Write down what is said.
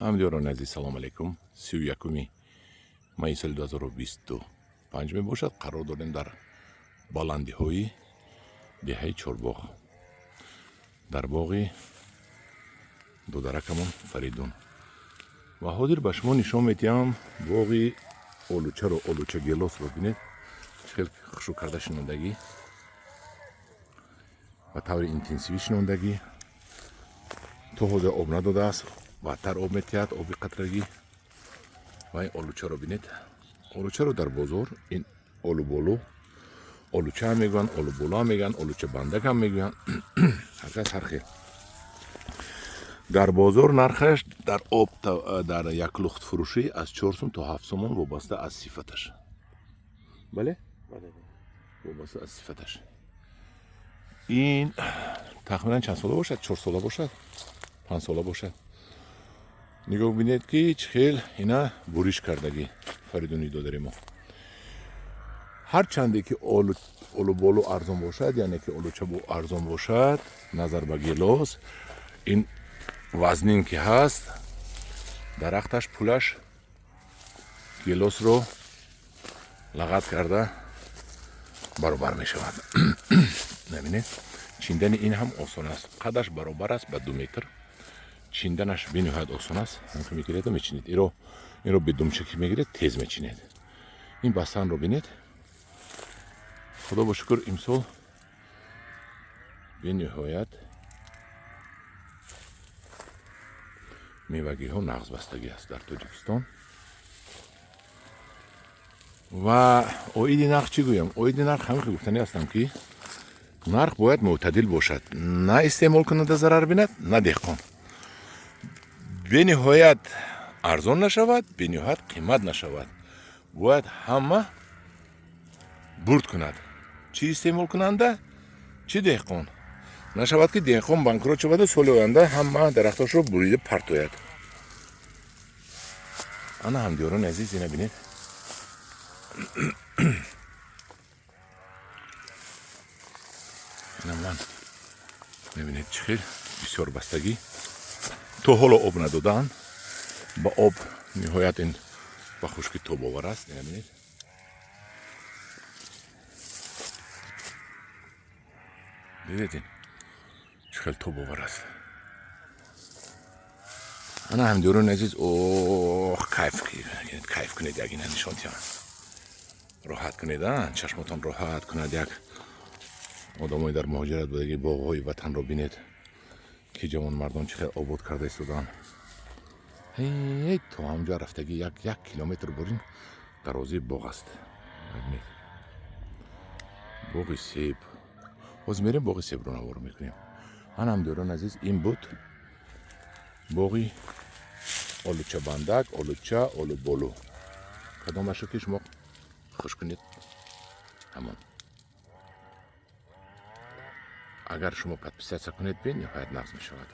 Ҳамдиёрони азиз, салом алейкум. 31 майи соли 2025 мебошад. Қарор дорем дар баландиҳои деҳаи Чорбоғ, дар боғи додаракамон Фаридун. Ва ҳозир ба шумо нишон медиҳам боғи олучаро, олуча гелосро. Бинед, чӣ хел хушрӯ карда шинондагӣ, ба таври интенсивӣ шинондагӣ. То ҳозир об надодааст, баъдтар об метиҳад, оби қатрагӣ. Ва ин олучаро бинед. Олучаро дар бозор ин олуболу, олуча ҳам мегӯянд, олуболу ҳам мегӯянд, олуча бандак ҳам мегӯянд, ҳар кас ҳар хел. Дар бозор нархаш дар об, дар як лухт фурӯшӣ аз 4 сум то 7 сомон, вобаста аз сифаташ. Бале, вобаста аз сифаташ. Ин тахминан чанд сола бошад? 4 сола бошад, 5 сола бошад. Нигоҳ бинед, ки чӣ хел ина буриш кардагӣ Фаридуни додари мо. Ҳарчанде ки олуболу арзон бошад, яъне ки олуча арзон бошад назар ба гелос, ин вазнин ки ҳаст дарахташ, пулаш гелосро лағат карда баробар мешавад. Набинед, чиндани ин ҳам осон аст. Қадаш баробар аст ба 2 метр. Чинданаш бениҳоят осон аст. Ҳамки мегиреду мечинед. Инро бедумчаки мегиред, тез мечинед. Ин бастанро бинед. Худо ба шукр, имсол бениҳоят мевагиҳо нағз бастагӣ аст дар Тоҷикистон. Ва оиди нарх чӣ гӯям? Оиди нарх ҳамин хел гуфтанӣ ҳастам, ки нарх бояд мӯътадил бошад, на истеъмолкунанда зарар бинад, на деҳқон. Бениҳоят арзон нашавад, бениҳоят қимат нашавад. Бояд ҳама бурд кунад, чӣ истеъмолкунанда, чӣ деҳқон. Нашавад, ки деҳқон банкрот шаваду соли оянда ҳама дарахтошро бурида партояд. Ана, ҳамдиёрони азиз, ина бинед. Ина ман мебинед, чӣ хел бисёр бастагӣ. То ҳоло об надодаанд ба об, ниҳоят ин ба хушкӣ тобовар аст. Ина бинед, дидед, ин чӣ хел тобовар аст. Ана, ҳамдиёрони азиз, ох, кайф кунед, кайф кунед. Як ина нишон диҳам, роҳат кунед, чашмотон роҳат кунад. Як одамои дар муҳоҷират будаги боғҳои ватанро бинед, ки ҷавонмардон чӣ хел обод карда истоданд. То ҳамҷо рафтагӣ, як километр бурин дарозии боғ аст. Бинед, боғи себ. Ҳозир мерем, боғи себро навор мекунем. Ана, ҳамдиёрони азиз, ин буд боғи олучабандак, олуча, олуболу, кадомашо ки шумо хуш кунед, ҳамон. Агар шумо подписаться кунед, бениҳоят нағз мешавад.